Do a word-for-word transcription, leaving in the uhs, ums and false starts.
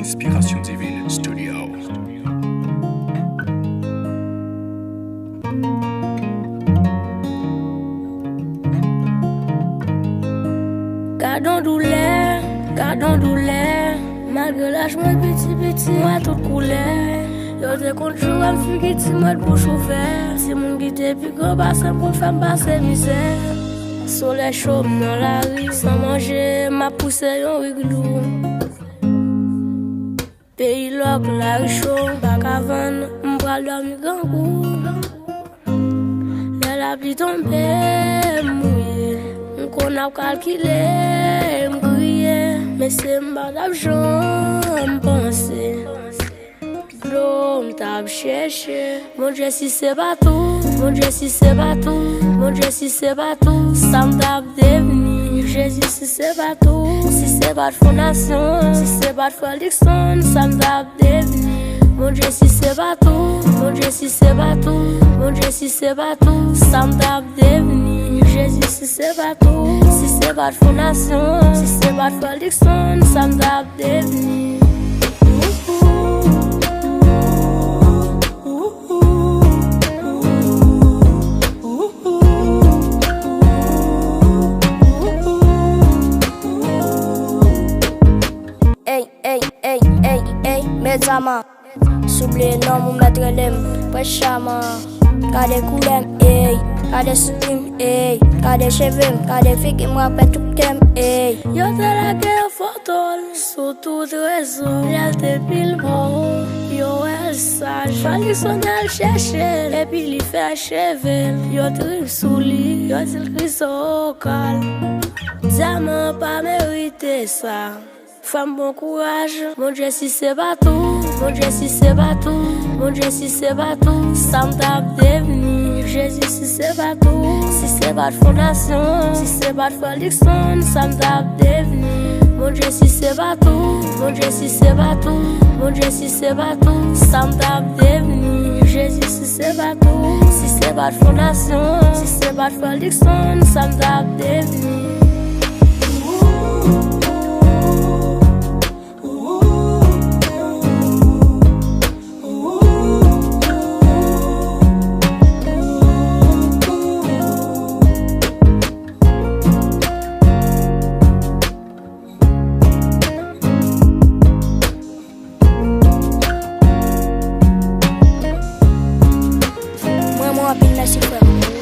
Inspiration Divine Studio. Gadon doulè, gadon doulè. Malgre laj mwen piti piti, mwen tout koulè. Yo te konn joure m figi ti mwen bouch ouvè. Timoun ki te pi gran pase m konn fè m pase mizè. Solèy cho m nan lari, san manje, m ap pouse yon rig lou. Peyi lòk, lari cho, m pa ka vann, m pral dòmi grangou. Lè lapli tonbe, m mouye, m konn ap kalkile, m kriye. Mesye, m pa t ap janm panse dlo m t ap chèche. Bondye, si se pa tou, Bondye, si se pa tou, Bondye, si se pa tou, sa m t ap devni? Jezi, si se pa tou, si se pa t fondasyon, si se pa t frè Dickson, sa m t ap devni? Bondye, si se pa tou, Bondye, si se pa tou, Bondye, si se pa tou, sa m t ap devni? Jezi, si se pa tou, si se pa t fondasyon, si se pa t frè Dickson, sa m t ap devni? Ey, ey, ey, ey, ey, Medyaman. Si w bliye non m, ou mèt rele m Prens Chaman. Gade koulè m, ey, gade souri m, ey, gade cheve m, gade figi m, rapè tout kè m, ey. Yo te lage yon foto l sou tout rezo. Lè l te pil mò, yo wè l saj. Fè l Dickson al chèche l, epi li fè cheve l. Yo trip sou li, yo di l Krizo Okal. Dyaman pa merite sa. Frè m, bon kouraj. Bondye, si se pa tou, Bondye, si se pa tou, Bondye, si se pa tou, sa m t ap devni? Jezi, si se pa tou, si se pa t fondasyon, si se pa t frè Dickson, sa m t ap devni? Bondye, si se pa tou, Bondye, si se pa tou, Bondye, si se pa tou, sa m t ap devni? Jezi, si se pa tou, si se pa t fondasyon, si se pa t frè Dickson, sa m t ap devni? M renmen w anpil, mèsi frè m.